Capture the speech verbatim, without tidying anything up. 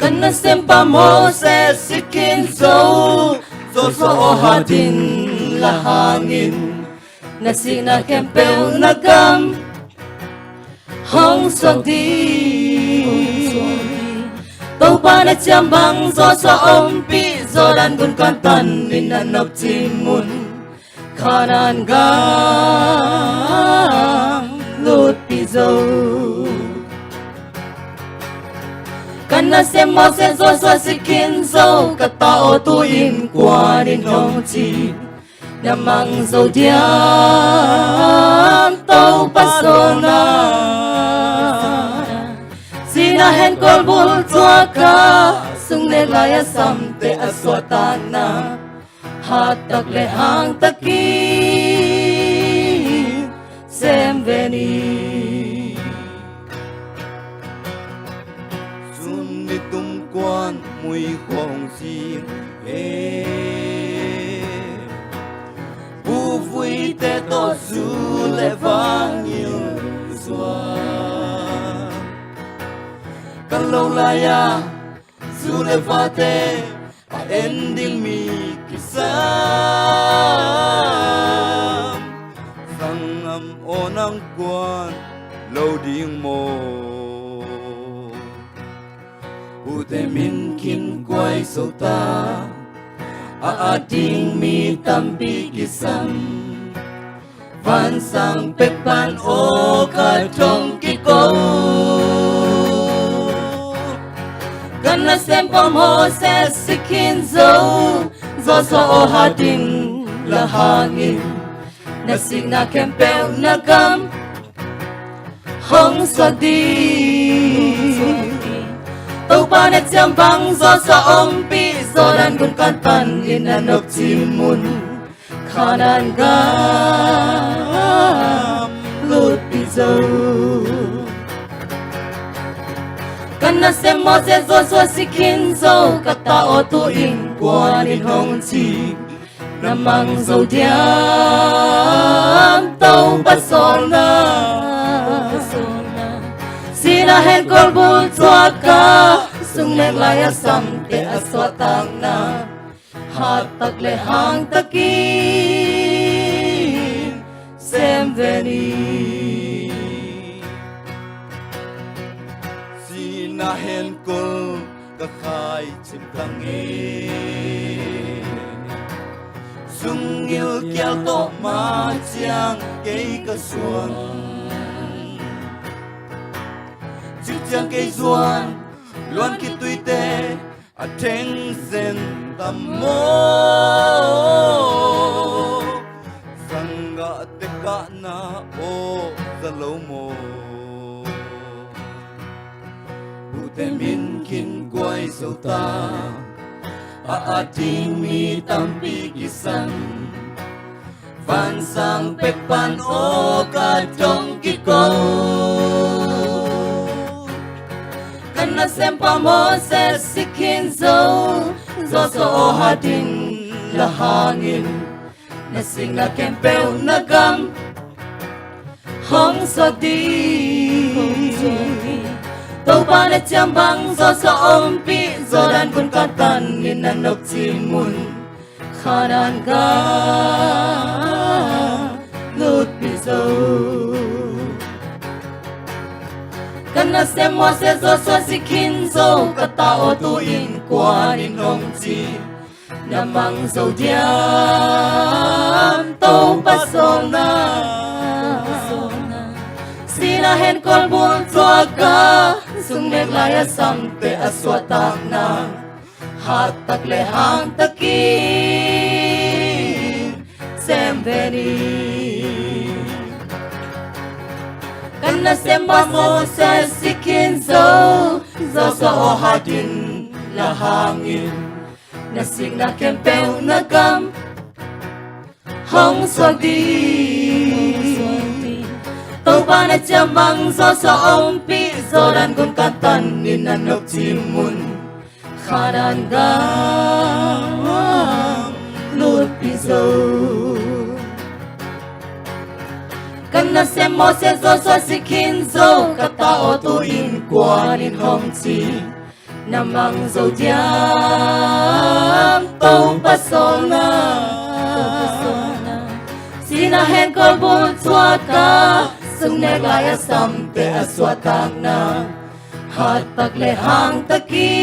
Kan nasempa Moses i khin zo, Joshua aw hat in la hang in, na sikna khempeuh na gam hong suak ding. Topa na ciam bang Joshua ompih, Jordan gun katan in a nopci mun, Kanaan gam lutpih zo. Kan nasem Moses, Joshua i khin zo, ka ta aw tu-in kuan in hong ci, na mang zo diam Topa sawlna. Sihna hen kolbul tuak a, sung nek lai a samte a suahtakna, hat tak le hang takin sem ve ni. Sun ni tum kuan mui khua hong sing e, buvuite tawh zu le va ngil zuak. Ka lo lai-a zu le vate a en ding mi kisam, sanggam aw nang kuan lo ding maw? Pute min khin kuai so ta, a at ding mi tampi kisam, vansang pek pan aw ka thong kiko. Kan nasempa Moses i khin zo, Joshua aw hat in la hang in, na sikna khempeuh na gam hong suak ding. Topa na ciam bang Joshua ompih, Jordan gun katan in a nopci mun, Kanaan gam lutpih zo. Kan nasem Moses, Joshua i khin zo, ka ta aw tu-in kuan in hong ci, na mang zo diam Topa sawlna. Sihna hen kolbul tuak a, sung nek lai a samte a suahtakna, hat tak le hang takin sem ve ni. Sihna hen kol ka khai cim tang e, sung ngil kial tawh ma ciang kei ka suan, cik ciang kei zuan luan khit tuite a theng zen tam maw? Sanggahte kahna aw za lo maw? Pute min khin kuai so ta, a at ding mi tampi kisam, vansang pek pan aw ka thong kiko. Kan nasempa Moses i khin zo, Joshua aw hat in la hang in, na sikna khempeuh na gam hong suak ding. Topa na ciam bang Joshua ompih, Jordan gun katan in a nopci mun, Kanaan gam lutpih zo. Kan nasem Moses, Joshua i khin zo, ka ta aw tu-in kuan in hong ci, na mang zo diam Topa sawlna. Sihna hen kolbul tuak a, sung nek lai a samte a suahtakna, hat tak le hang takin sem ve ni. Kan nasempa Moses i khin zo, Joshua aw hat in la hang in, na sikna khempeuh na gam hong suak ding. Topa na ciam bang Joshua ompih, Jordan gun katan in a nopci mun, Kanaan gam lutpih zo. Kan nasem Moses, Joshua i khin zo, ka ta aw tu-in kuan in hong ci, Na mang zo diam Topa sawlna. Topa sawlna. Sinah hen kawlbul thuak a, sungnek lai a samte a suahtakna. Hatpak le hangtakin